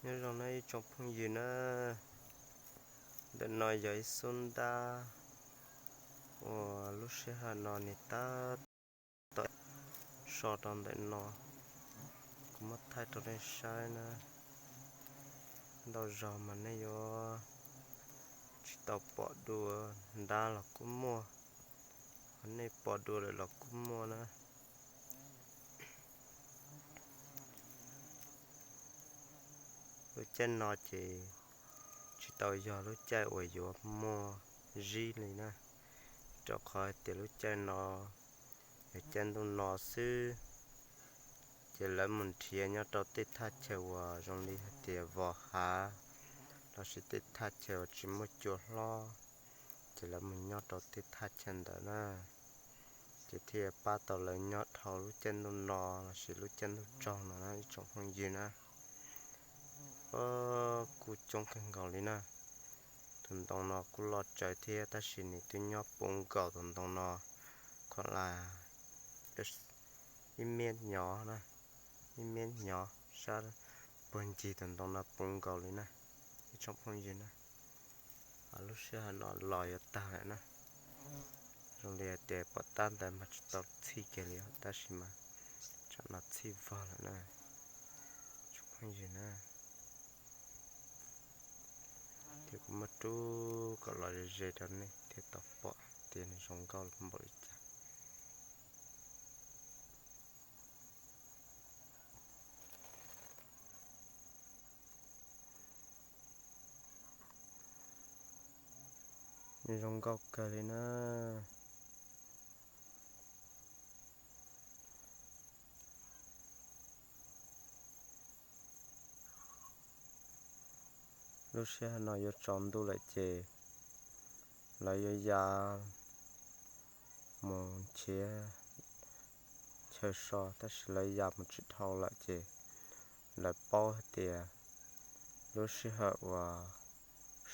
Nyob zoo na ib tsoom phooj ywg na, ntawm no yog ib xub ntab uas lub sij hawm no nws tab tom so rau ntawm no, kuv muab thaij rau nej saib na. Ntau zaug mas nej yuav tsis tau pom dua, ntab los kuj muaj, ho nej pom dua lawm los kuj muaj na. Lub caij no ces tsis tau yog lub caij uas yuav muaj zib li na, rau qhov hais tias lub caij no yog caij ntuj no xwb, ces lawv mus nrhiav nyob rau tej thaj chaw uas zoo li hais tias vos hav lossis tej thaj chaw uas tsis muaj cua hlob, ces lawv mus nyob rau tej thaj chaw ntawd na, ces thiaj pab tau lawv nyob dhau lub caij ntuj no lossis lub caij ntuj tsaug no na ib tsoom phooj ywg na. Kuj coob kawg nkaus li na. Tus ntoo no kuj loj tsawv thiab tab sis nws twb nyob puv nkaus tus ntoo no, kho la ib miab nyov na, ib miab nyov sab puag ncig tus ntoo no puv nkaus li na ib tsoom phooj ywg na. Lub sij hawm no los yuav tag lawm na. Zoo li hais tias pom tab ntawd mas tsis tau txhij kiag li tab sis mas tsam no txhij vog lawm na tsoom phooj ywg na. Thiab kuv muab rub kom los ze ze rau nej thiaj tau pom tias nws zoo nkauj npaum li cas. Nws zoo nkauj kawg li na. Lub sij hawm no yuav tsaus ntuj lawm ces lawv yuav ya mus nrhiav chaw so tab sis lawv ya mus tsis dhau lawm ces lawv paub hais tias lub sij hawm uas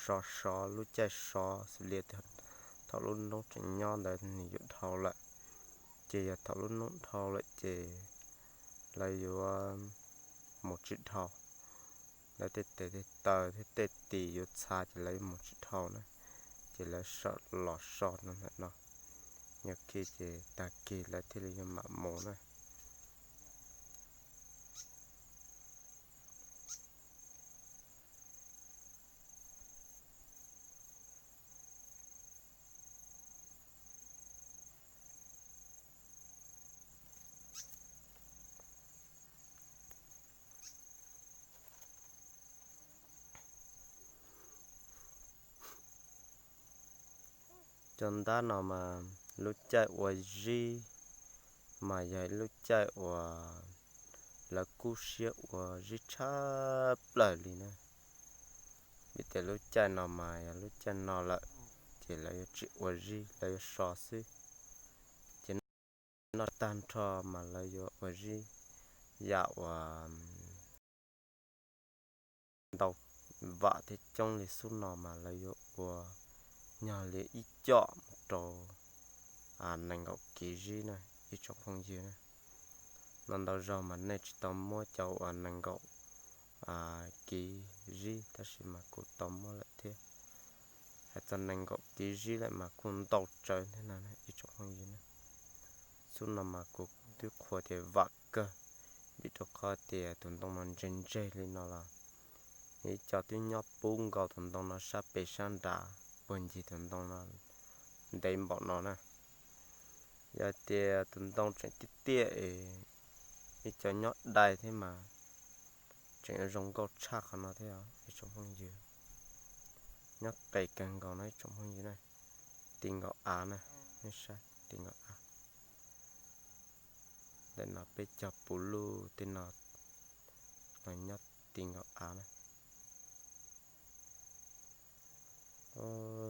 sov sov lub caij sov xws li thaum lub hnub tseem nyob ntawd nws yuav dhau lawm, ces yog thaum lub hnub dhau lawm ces lawv yuav mus tsis dhau. Lawv tej tes tej taw thiab tej tis yuav txhav ces lawv yuav mus tsis dhau na, ces lawv sawv los so rau ntawm no, yog khi ces tag kis lawv thiaj li yuav mam mus na. Cov ntab no mas lub caij ua zib mas yog ib lub caij uas lawv kub siab ua zib tshaj plaws li na. Vim tias lub caij no mas yog lub caij no lawm ces lawv yuav tsis ua zib, lawv yuav so xwb. Ces noj tag nrho mas lawv yuav ua zib, yam uas ntau vam thiab coob li xub no mas lawv yuav ua nyog li ib com mus rau nees nkaum kiv zib na ib tsoom phooj ywg na. No ntau zaug mas nej tsis tau muab cov uas nees nkaum kiv zib tab sis mas kuv tau muab lawm thiab. Hais txog nees nkaum kiv zib lawm mas kuj ntau tsawv thiab no ib tsoom phooj ywg na. Xub no mas kuv twb qhuas tias vam kawg, vim rau qhov tias tus ntoo no ntseg ntseg li no los ib co twb nyob puv nkaus tus ntoo no sab pem sab nrad puag ncig tus ntoo no ntev npaum no na. Yog tias tus ntoo tseem tiaj tiaj es ib co nyob dai thiab mas tseem zoo nkauj tshaj qhov no thiab ib tsoom phooj ywg. Nyob qis kawg nkaus no ib tsoom phooj ywg na. Ti nkaus av na, nej saib ti nkaus av. Ntawm no peb cog puv luj tej no los nyob ti nkaus av na.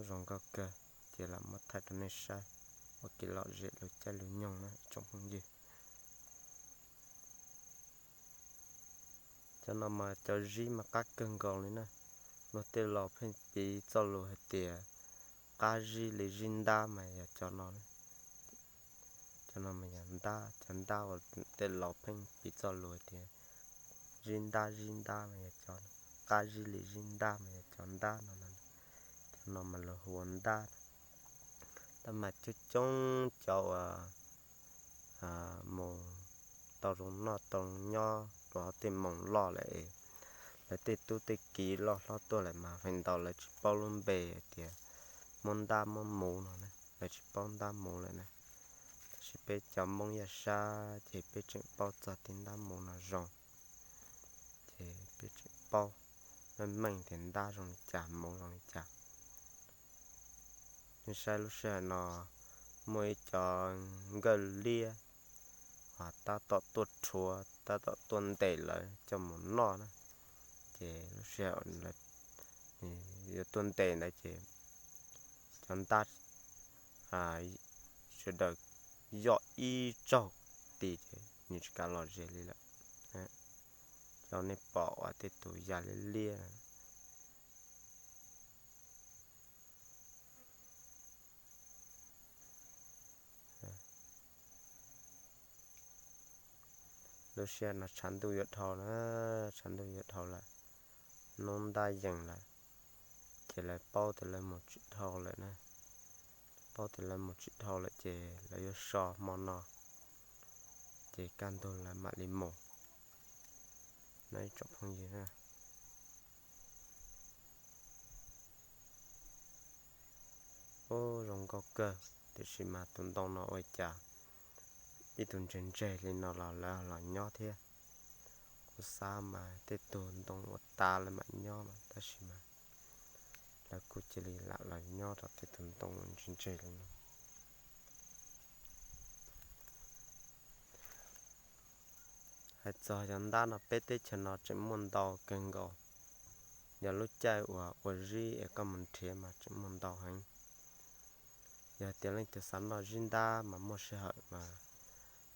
Zoo nkauj kawg, ces lam muab thaij rau nej saib ua kev lom zem lub caij lub nyoog na ib tsoom phooj ywg. Cov no mas cov zib mas qab kawg nkaus li na. Luag tej laus pheej piv txoj lus hais tias qab zib li zib ntab mas yog cov no. Cov no mas yog ntab, cov ntab uas tej laus pheej piv txoj lus hais tias zib ntab zib ntab mas yog cov no. qab zib li zib ntab mas yog cov ntab no, cov no mas lawv hu ua ntab. Tab mas coob coob cov uas mus tau zoo noj tau zoo nyob rau tej moos loj lawm es lawv tej tub tej kiv loj hlob tuaj lawm mas feem ntau lawv tsis paub lub npe hais tias muab ntab muab muv no na, lawv tsis paub ntab muv lawm na. Tab sis peb cov Hmoob Yaj Sab ces peb tseem paub txog tej ntab muv no zoo, ces peb tseem paub meej meej tias ntab zoo li cas muv zoo li cas. Nej saib lub sij hawm no muaj ib cov nkawj liab uas tab tom tuaj rhuav tab tom tuaj ntes lawv coj mus noj na. Ces lub sij hawm yuav tuaj ntes ntawd ces cov ntab sawv daws yoj ib tsaug ti ces nws tsis kam los ze li lawm. Cov nej pom uas tej tus ya liab liab. Lub sij hawm no tshav ntuj yuav dhau na, tshav ntuj yuav dhau lawm, hnub ntab yees lawm, ces lawv paub tias lawv mus tsis dhau lawm na. Paub tias lawv mus tsis dhau lawm ces lawv yuav so hmo no, ces kaj ntug lawv mam li mus no ib tsoom phooj ywg na. Ub, zoo nkauj kawg, tiam sis mas tus ntoo no ua cas ib tug ntseg ntseg li no los lawv los nyob thiab. Kuv xav mas tej tug ntoo ua tas lawv mam nyob mas tab sis mas lawv kuj cia li lam los nyob rau tej tug ntoo uas ntseg ntseg li no. Hais txog cov ntab no peb teb chaws no tseem muaj ntau kawg nkaus. Yog lub caij uas ua zib es koj mus nrhiav mas tseem muaj ntau heev. Yog tias leej twg xav noj zib ntab mas muaj sij hawm mas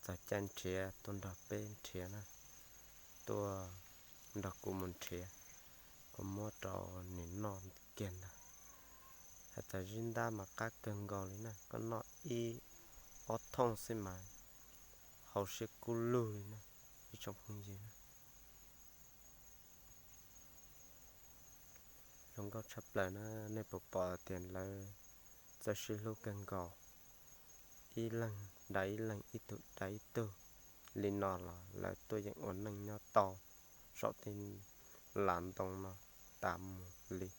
txog caij nrhiav tuaj nrog peb nrhiav na, tuaj nrog kuv mus nrhiav, kuv muab rau nws noj kiag ntag. Hais txog zib ntab mas qab kawg nkaus li na, koj noj ib ob thooj xwb mas hauv siab kub lug li na, ib tsoom phooj ywg na. Zoo nkauj tshaj plaws na, nej puas pom tias lawv txawj sib hlub kawg nkaus, ib leeg da ib leeg, ib tug da ib tug li no los lawv tuaj yeem ua neej nyob tau saum tej las ntoo no tas mus li.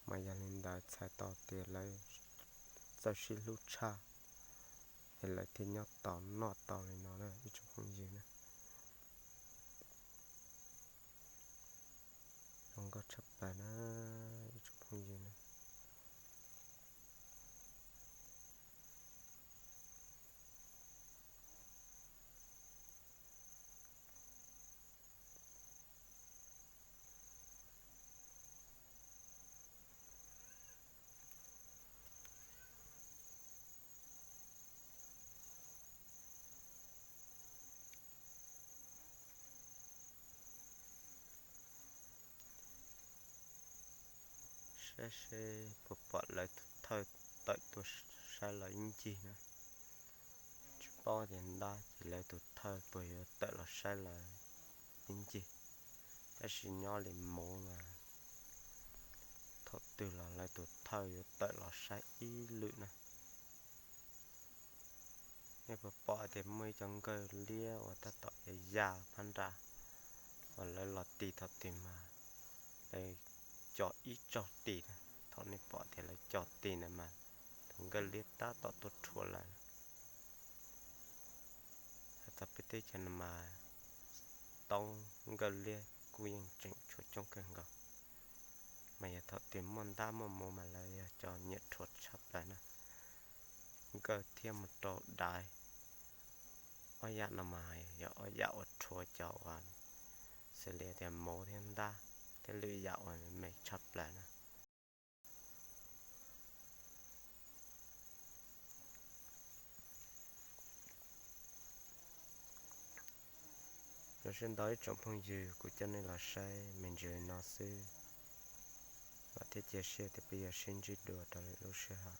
Mas yog li ntawd txhais tau tias lawv txawj sib hlub tshaj, es lawv thiaj nyob tau noj tau li no na ib tsoom phooj ywg na. Zoo nkauj tshaj plaws na ib tsoom phooj ywg na. Saib seb puas pom lawv tus thawj tawm tuaj saib lawv ib ncig na. Tsis paub tias ntab ces lawv tus thawj puas yuav tawm los saib lawv ib ncig. Tab sis nyob li muv mas thaum twg los lawv tus thawj yuav tawm los saib ib lwm na. Nej puas pom tias muaj ib cov nkawj liab uas tab tom ya ya phab nra uas lawv los tis thaum twg mas lawv co ib tsaug tis na. Thaum nej pom tias lawv co tis ntawd mas tus nkawj liab tab tom tuaj rhuav lawv. Hais txog peb teb chaws no mas toob nkawj liab kuj yeej tseem tshuav coob kawg nkaus. Mas yog thaum twg muaj ntab muaj muv mas lawv yog cov nyiam rhuav tshaj plaws na. Nkawj thiab mus rau daiv, ob yam no mas yog ob yam uas rhuav cov uas xws li tias muv thiab ntab thiab lwm yam uas me tshaj plaws na. Zoo siab ntau ib tsoom phooj ywg, kuv coj nej los saib me ntsis li no xwb, vam thiab cia siab tias peb yuav sib ntsib dua rau lwm lub sij hawm.